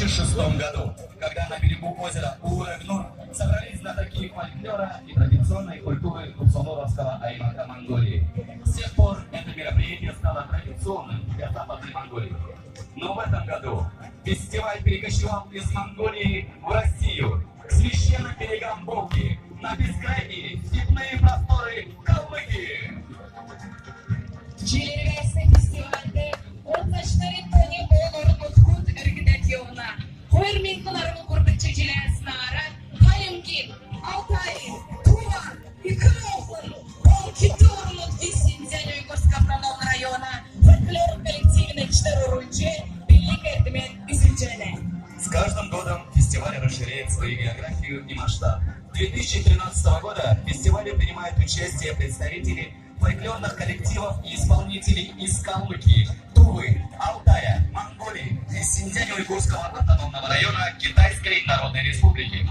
2006 году, когда на берегу озера Урэгнур собрались знатоки фольклора и традиционной культуры Хубсонуровского аймака Монголии. С тех пор это мероприятие стало традиционным для Западной Монголии. Но в этом году фестиваль перекочевал из Монголии в Россию, к священным берегам Волги, на бескрайние степные просторы Калмыкии. Фестивальде С каждым годом фестиваль расширяет свою географию и масштаб. 2013 года в фестивале принимают участие представители фольклорных коллективов и исполнителей из Калмыкии, Тувы, Алтая, Монголии и Синьцзян-Уйгурского автономного района Китайской Народной Республики.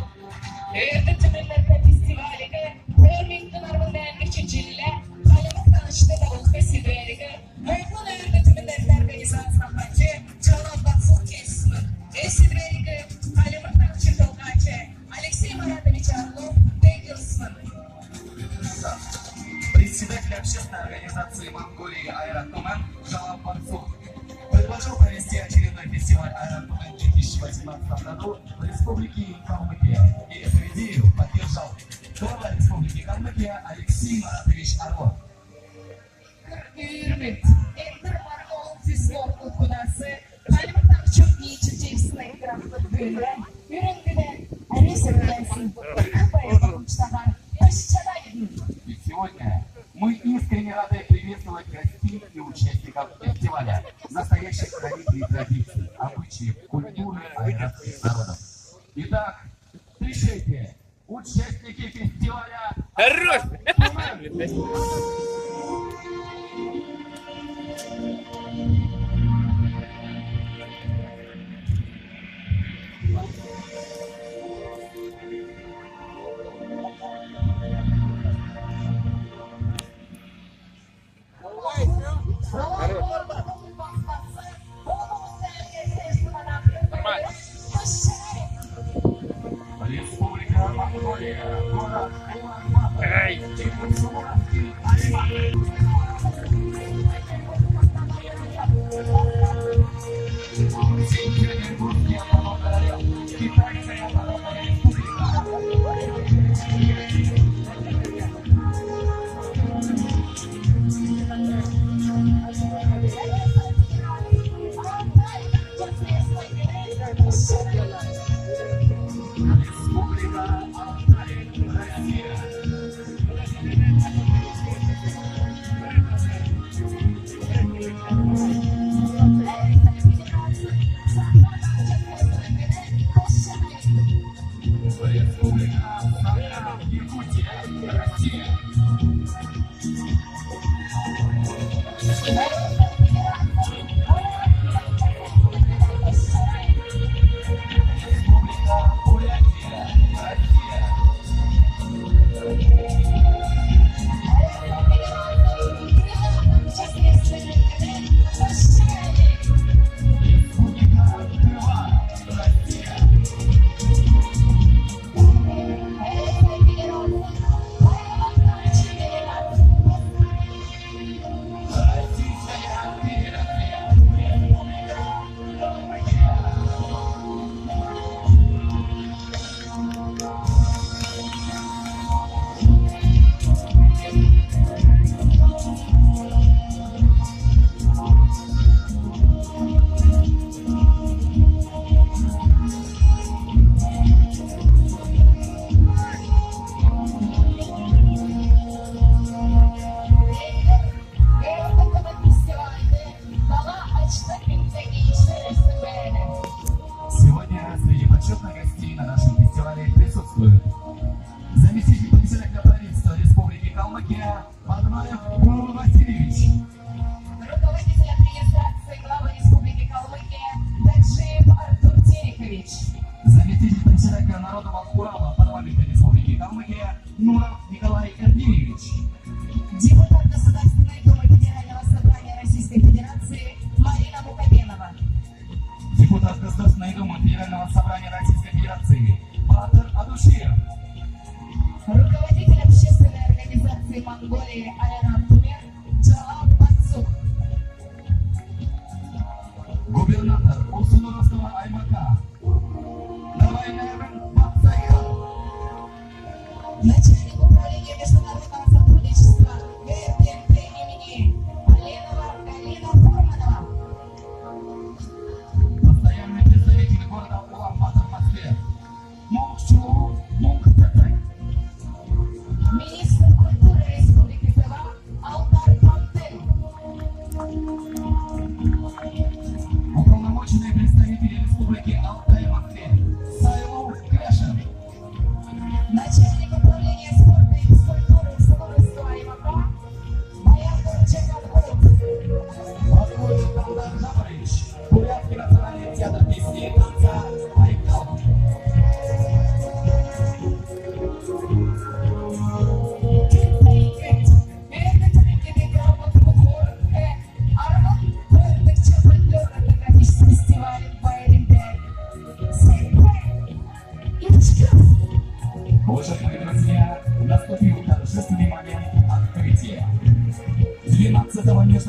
Председатель общественной организации Монголии Айрат Тумен Жалап Барцух предложил провести очередной фестиваль Айрат Тумен в 2018 году в Республике Калмыкия. И эту идею поддержал глава Республики Калмыкия Алексей Маратович Орлов. И сегодня мы искренне рады приветствовать гостей и участников фестиваля, настоящих хранителей традиций, обычаев, культуры айратских народов. Итак, встречайте, участники фестиваля. Хорош! Республика Монголия, город Улан-Батор, Чебоксарский аймак. Синьцзян-Уйгурский автономный район, Китайская Народная Республика. Республика Алтай, Россия. Республика Саха, Якутия, Россия. Республика Бурятия, Россия. Республика Тыва, Россия. Российская Федерация, Республика Калмыкия. Сегодня среди почетных гостей на нашем фестивале присутствуют заместитель председателя правительства Республики Калмыкия Бадмаев Гуру Васильевич, Руководитель администрации главы Республики Калмыкия Таджиев Артур Терекович, заместитель председателя Народного Хурала парламента Республики Калмыкия Нуров Николай Эрдиевич, депутат Государственной Думы Федерального собрания Российской Федерации Марина Мукабенова, депутат Государственной Думы Федерального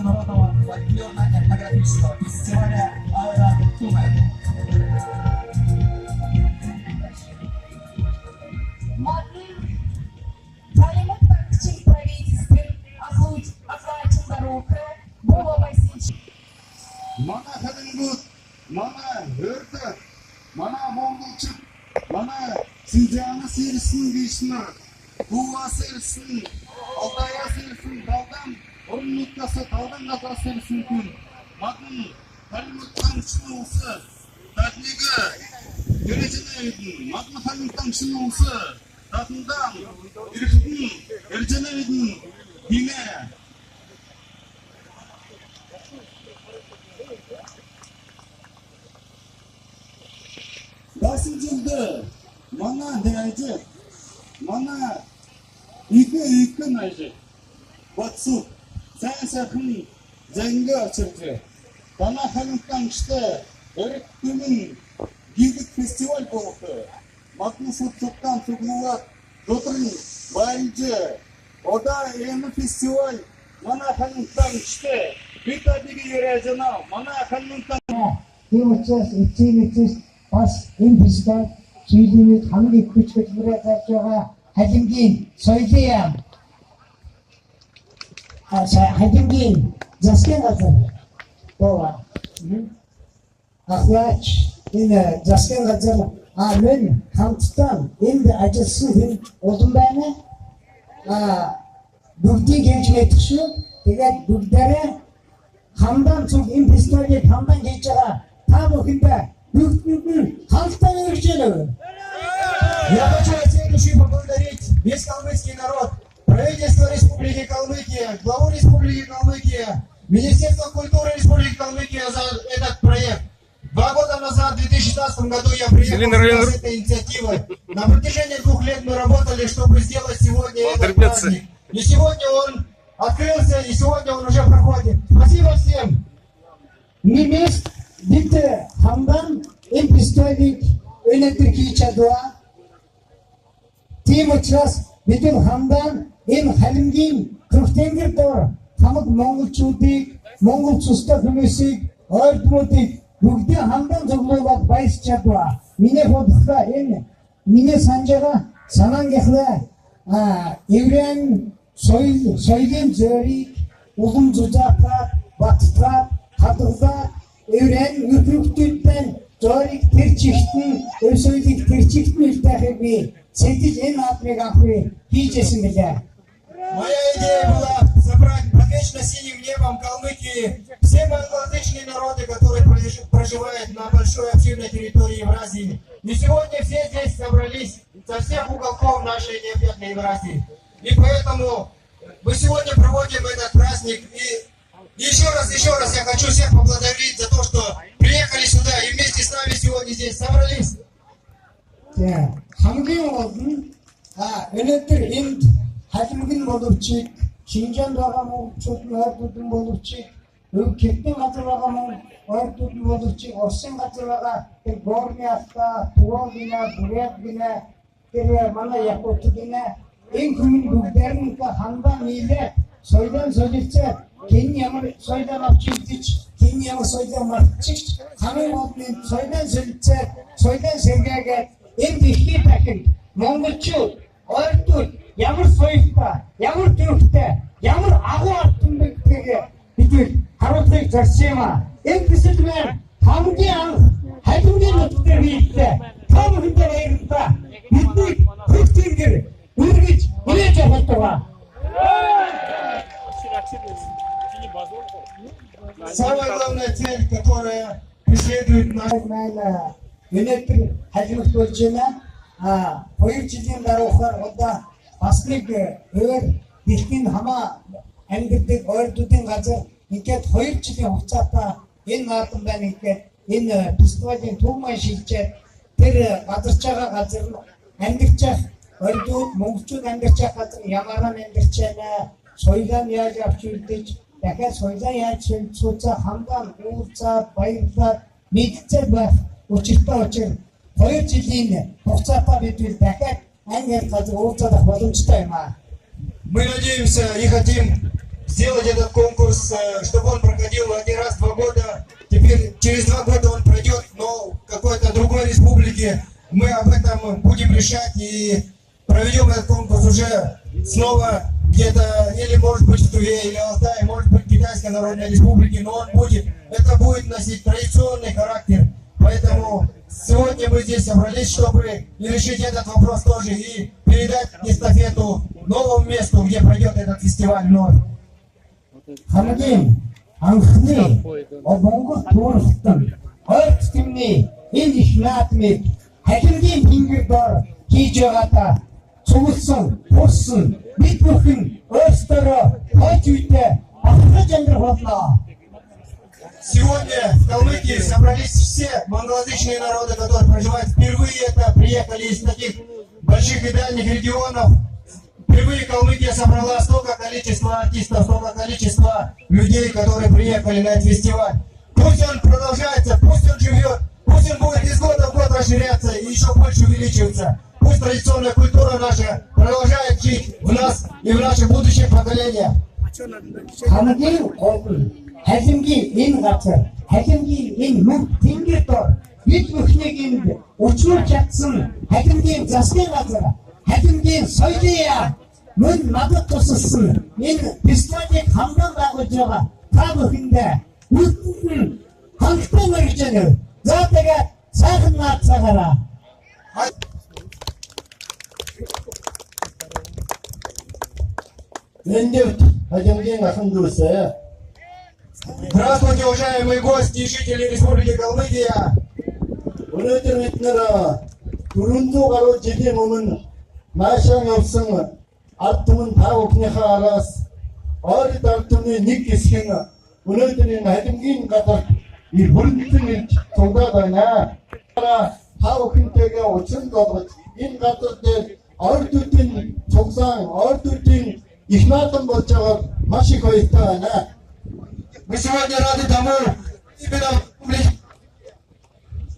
международного фольклорно-этнографического фестиваля «Айрат Тумен». Мадын Халимут Бархчин правительствен оплачен дорога Бова Васильевич. Манай халингууд, манай ойрдоо, манай монголчууд, манай Синжаанаас ирсэн биш нар, Туваас ирсэн, Алтайаас ирсэн, Далдан орон нутгаас, Далдан газраас ирсэн хүн, Мадын Халимутан улсы, Дадныг Эржэнэвидэн, Мадын Халимутан улсы, Дадндан, Эрхтэн, Эржэнэвидэн хинэ. Дасан жилд манай найз, манай ихэ найз Батсу сайн сайхан зангаа очиржээ. Манай халимтангчтай эрг түмэн гидэг фестиваль болох. Мадны суцуктан цуглуулад дотрын баялжээ. Одоо энэ фестиваль манай халимтангчтай бид адыг яриажна. Манай халимтан Тийм учраас эцсийн эцэст бас энэ фестивал сүүлийн үед хамгийн их хүч хөдөлмөрөөр зарж байгаа Халимгийн соёлын яам, Халимгийн засгийн газар боо. Ахлаач энэ засгийн газар мөн хамтдаа энд ажилласан хүн улам байна. Бүгдийг хийж мэдэх шүү. Тэгээд бүгдээрээ хамдаан зүг энэ фестивалыг хамдаан хийж байгаа та бүхэндээ бүгдэнд нь хамтдаа үргэлж байна. Я хочу от всей души поблагодарить весь калмыцкий народ, правительство Республики Калмыкия, главу Республики Калмыкия, Министерство культуры Республики Калмыкия за этот проект. 2 года назад, в 2016 году, я приехал сюда с этой инициативой. На протяжении 2 лет мы работали, чтобы сделать сегодня этот праздник. И сегодня он открылся, и сегодня он уже проходит. Спасибо всем! Немец бид хамдаан энэ фестивалыг өнөөдөр хийж чадваа. Тийм учраас бид хамдаан энэ халимгийн Хөрхтэнгэр дор хамаг монголчуудыг, монгол цустай хүмүүсийг, ойрдмуудыг бүгдээ хамдаан цуглуулад баясч чадваа. Миний бодлохоо энэ миний санаж байгаа санаангийнхаа еврейн соёл соёлын зөөрийг улам зузаатгаад, баттгаад, хадгалаад еврейн нөхрөгтүүдтэй зөөрийг тэр чигт нь, өв соёлыг тэр чигт нь үлдээхийг би сэтгэл энэ наадмыг анх хийж байсан билээ. Моя идея была собрать под вечно синим небом Калмыкии все монголоязычные народы, которые проживают на большой обширной территории Евразии. И сегодня все здесь собрались со всех уголков нашей необъятной Евразии. И поэтому мы сегодня проводим этот праздник. И еще раз я хочу всех поблагодарить за то, что приехали сюда и вместе с нами сегодня здесь собрались. Хамгийн гол нь өнөөдөр энд халимгэн боловч Шинжээнд байгаа монголчууд нь ойрдууд нь боловч өв Кэртийн газар байгаа монгол ойрдууд нь боловч Оросын газар байгаа тэр Горны Алтай, Туваа гинэ, Бурят гинэ, тэр манай Якут гинэ энэ хүмүүс бүгдээр нь хандаа нийлээ соёлон солилцоод хэн ямар соёлоор авч ирдэж, хэн ямар соёлоор мартчихч хамгийн гол нь соёлон солилцоод соёлон сэргээгээд энэ дэлхийд дахинд монголчууд ойрдууд ямар соёлтой, ямар төрхтэй, ямар агуу артан бэ гэдгийг бид харуулахыг зорьсон юм аа. Энэ фестивал хамгийн анх халимгийн нутаг дээр хийлээ. Та бүхэндээ баярлалаа. Бидний хөх тэнгэр үргэлж ирээж явах болтугай. Самая главная цель, которая преследует наш маань өнөөдөр халимгт болж байна. 2 жилийн даруухаар одоо бас нэг өөр дэлхийн хамаа амьдардаг ойрдуудын газар ингээд 2 жилийн хугацаатай энэ наадам байна ингээд энэ фестивалийн төв маань шилжээд тэр газарч байгаа газар нь амьдарч байх ойрдууд монголчууд амьдарч байх газар ямаараа амьдарч байна, соёлоо нь яаж авч ирдэж, дахиад соёлоо яаж солилцуулцаа хамгаан уулзаад баярлаад мэдцээ байх учиртай учраас 2 жилийн хугацаатай бид дахиад анги газар уулзаад авах боломжтой юм аа. Мы надеемся и хотим сделать этот конкурс, чтобы он проходил один раз в 2 года. Теперь через 2 года он пройдет, но в какой-то другой республике. Мы об этом будем решать и проведем этот конкурс уже снова где-то, или может быть в Туве, или Алтае, может быть в Китайской Народной Республике, но он будет, это будет носить традиционный характер. Поэтому сегодня мы здесь собрались, чтобы и решить этот вопрос тоже, и передать эстафету новому месту, где пройдет этот фестиваль вновь. Хамгийн анхны Монгол тууралтан ойр тутмын энэ их наадмыг халимгийн тэнгэр дор хийж байгаадаа цугласан, хурсан бид бүхэн өөрсдөө хойч үедээ бахархаж амьдрах болно. Сегодня в Калмыкии собрались все монголоязычные народы, которые проживают впервые, это приехали из таких больших и дальних регионов. Впервые Калмыкия собрала столько количества артистов, столько количества людей, которые приехали на этот фестиваль. Пусть он продолжается, пусть он живет, пусть он будет из года в год расширяться и еще больше увеличиваться. Пусть традиционная культура наша продолжает жить в нас и в наших будущих поколениях. Хамгийн гол нь халимгийн энэ газар, халимгийн энэ мөнх тэнгэр дор бид бүхнийг энд учруулж чадсан халимгийн засгийн газар, халимгийн соёлын яам мөн надад тусалсан энэ фестивалыг хамгаан байгуулж байгаа та бүхэндээ үүдэнд нь хангалттай мөрөж байна. За тэгээд сайхан наадцаагаарай. Эндевт халимгийн ахын дүүсээ. Здравствуйте, уважаемые гости и жители Республики Калмыкия. Өнөөдөр бид нэр 400 гаруй жилийн өмнө наашаан явсан ард түмэн та бүхнийхээ араас ойрд ард түмний нэг хэсэг нь өнөөдөр энэ халимгийн газар хөрөнгөн ирж цуглаад байна. Та бүхэнтэйгээ учин болгож энэ газар дээр ойрд үдийн цуглаан, ойрд үдийн их наадам болж байгаар маш их баяртай байна. Мы сегодня рады тому, именно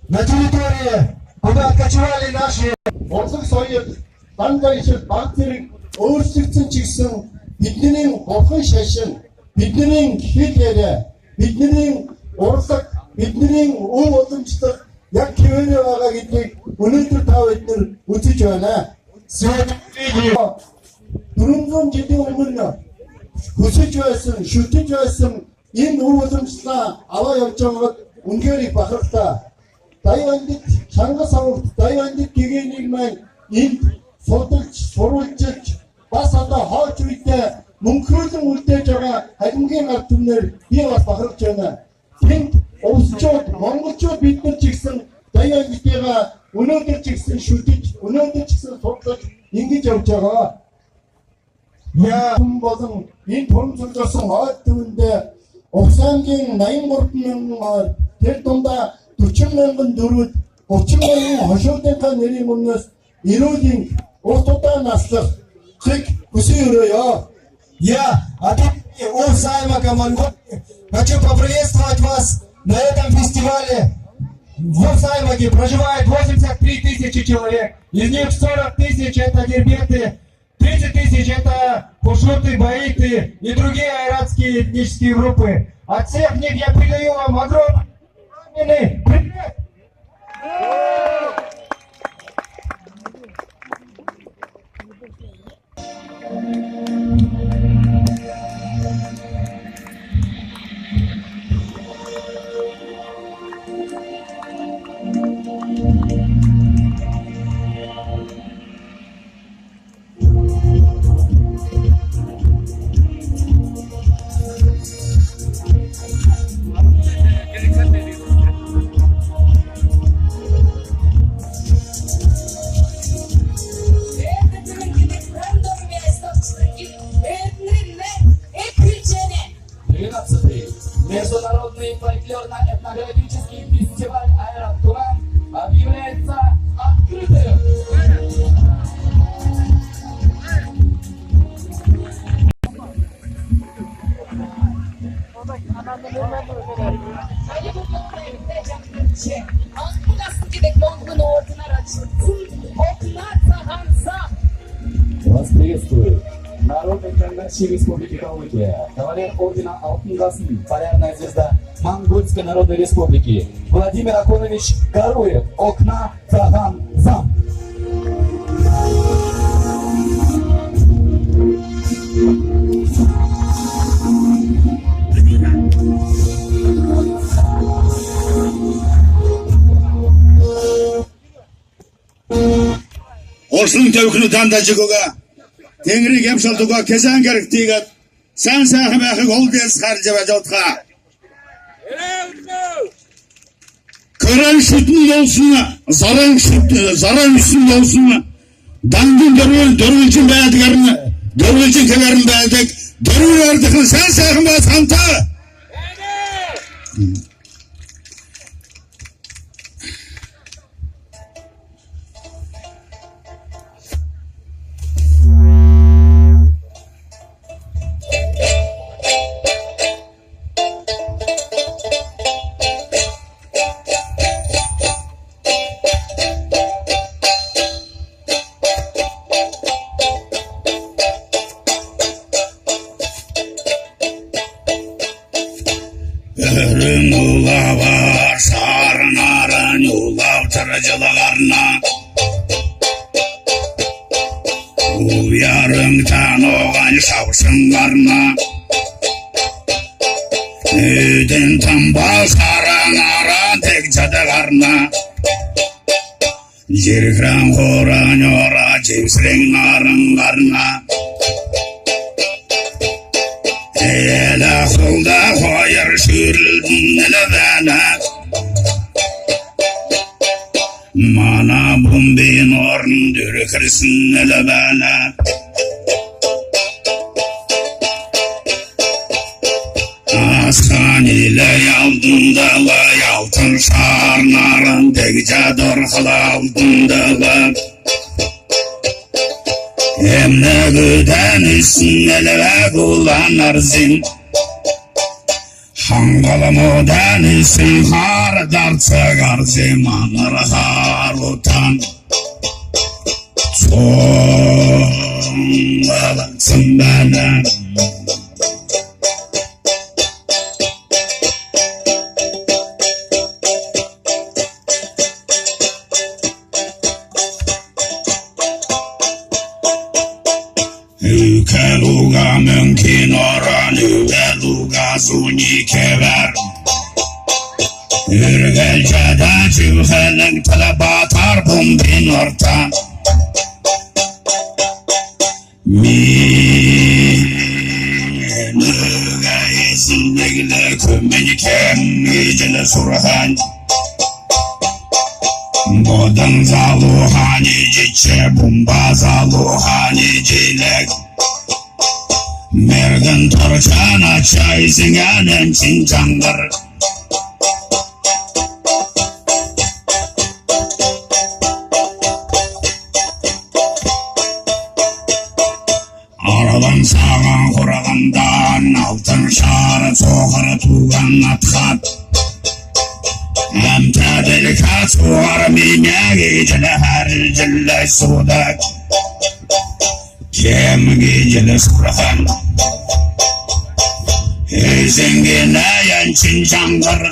на территории, куда откочевали наши урлаг соёл, дан дайшил, баг зэрэг өөрчлөгдсөн ч гэсэн бидний бурхан шашин, бидний хэл яриа, бидний урлаг, бидний өв уламжлал яг хэвээрээ байгаа гэдгийг өнөөдөр та бид нар үзэж байна. Сегодня 400 жилийн өмнө хүсэж байсан, шүтэж байсан энэ өв уламжлалаа аваа явж байгаад үнэхээр их бахархлаа. Даяандид Чангас авагт Даяандид гэгээнийг маань энд судалж, сурвалжилж бас одоо хойч үедээ мөнхрүүлэн үлдээж байгаа халимгийн ард түмнээр би бас бахархаж байна. Тэнд увсчууд, монголчууд бид нар ч гэсэн Даяандидыгаа өнөөдөр ч гэсэн шүтэж, өнөөдөр ч гэсэн судлаж ингэж явж байгаа. Я Хүн болон энэ түмсэлжсэн ойд түмэндээ Увс аймгийн 83 мянган ойр, тэр дундаа 40 мянган дөрвөд 30 мянган хошуудынхаа нэрийн өмнөөс эрүүлийн урт удаан наслах цэг хүсэн өрөөё. Я от имени Увс аймага Монголии хочу поприветствовать вас на этом фестивале. В Увс аймаге проживает 83 тысячи человек. Из них 40 тысяч это дербеты, 30 тысяч это хушуты, баиты и другие айратские этнические группы. От всех них я передаю вам огромный привет! Международный фольклорно-этнографический фестиваль «Айрат Тумэн» объявляет богачи Республики Калмыкия, кавалер ордена Алтын Гасан, полярная звезда Монгольской Народной Республики, Владимир Аконович Гаруев, Окна Цаган Зам. Орсын төвхнө дандажигога Тэнгэрийг ямшалдуга кэсэн гэрэгтийгэд сайн сайхан байхыг ол дээрс харж явж явтгаа. Көрөн шүтэн болsun, заран шүт, заран үсэн болsun, дангын дөрвөн дөрвөлжин байдаг, дөрвөлжин кэгэрэн байдаг, дөрвөн ардхан сайн сайхан байцгаанта. Жирхран хоран ора жимсрен нарын гарна Эла хулда хояр шүрілдін нілібәна Мана бумбин орын дүркірсін нілібәна Асқан иле алдындала алтын шарнарын дегжа дорхыла алдындала Эмнегүден үсін элебе куланарзин Хангаламудан үсін хар дарца гарзи манар харутан Цоңгалаксын бәлем Үкэлуга мөнкин оран үгэлуга суни кевер Үргэлжэдэ чүхэлэн тэлэ батар бумбин орта Минүгэ эсиндэглэ күмэн кэмгижлэ сурхан Бодан залухани жиче бумба залухани жилэг Мерген торчана чайсинганэн чинчангар Аралан саған хурағандан алтын шары соғыры туған атқат Әмтәділ кацуар минәги жылы хәр жылы судак Кемги жылы сурхан Эзенгене янчин чаңгыр